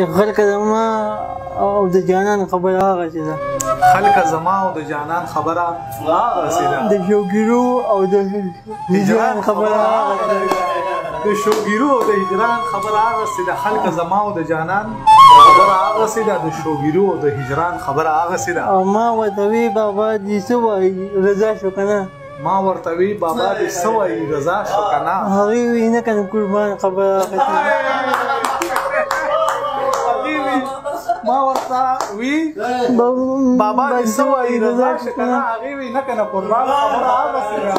خلک زما او د جانان خبره هغسې ده. خلک زما او د جانان خبره هغسې ده. د شوګیرو او د هجران خبره هغسې ده. د شوګیرو او د هجران خبره هغسې ده. خلک زما او د جانان خبره هغسې ده. د شوګیرو او د هجران خبره هغسې ده. او ما ورته وی بابا دې څه وایي رضا شو که نه؟ ما ورته وی بابا دې څه وایي رضا شو که نه؟ هغې وی نه که نه قربان خبره هغسې ده. ما ورته وی بابا دې څه وایي رضا شو که نه؟ هغې وی نه که نه قربان خبره هغسې ده.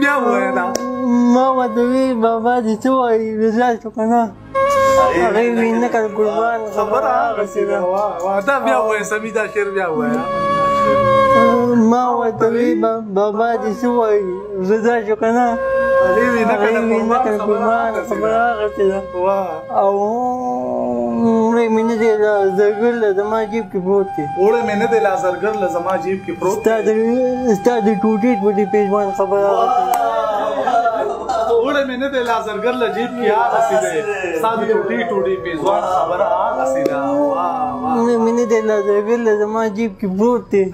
بیا ووایه دا. ما ورته وی بابا دې څه وایي رضا شو که نه؟ هغې وی نه که نه قربان خبره هغسې ده. واه دا بیا ووایه سمي، دا شعر بیا ووایه. ما ورته وی بابا دې څه وایي رضا شو که نه؟ هغې وی نه که نه قربان خبره هغسې ده. او اوړی مې نه دی لا زرګر له زما جیب کې پروت دی. اوړی مې نه دی لا زرګر له زما جیب کې پروت دی. ستا د ټوټې ټوټې پېژوان خبره هغسې ده. اوړی مې نه دی لا زرګر له جیب کې هغسې دی. ستا د ټوټې ټوټې پېژوان خبره هغسې ده. اوړی مې نه دی لا زرګر له زما جیب کې پروت دی.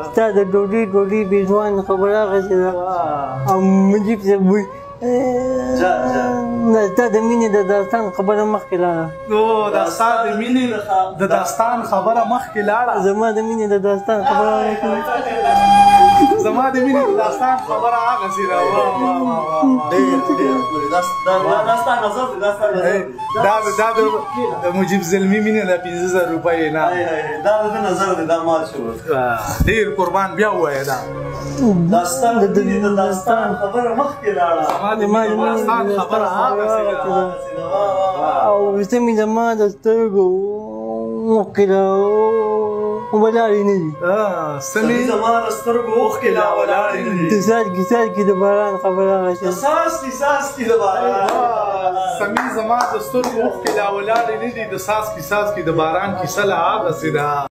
ستا د ټوټې ټوټې پېژوان خبره هغسې ده. او مجیب صاحب ستا د مینې د داستان خبره مخکې لاړه. نو دا ستا د مینې د داستان خبره مخکې لاړه. زما د مینې د داستان خبره زما د مینې د داستان خبره هغسې ده. واه واه واه واه ډېر ډېر ښکلی دا ستا نظر دی. دا ستا نظر دی. دا د مجیب زلمي مینه ده 5000 روپۍ نه. دا د ده نظر دی. دا مات شو. ډېر قربان. بیا ووایه دا. دا ستا د مینې د داستان خبره مخکې لاړه. زما د مینې د داستان خبره هغسې ده. او څه مې زما د سترګو اوښکې لا ولاړې نه دي. سمې زما د سترګو اوښکې لا ولاړې نه دي. د څاڅکي څاڅکي د باران خبره هغسې ده. څاڅکي څاڅکي د باران. سمې زما د سترګو اوښکې لا ولاړې نه دي. د څاڅکي څاڅکي د باران کیسه لا هغسې ده.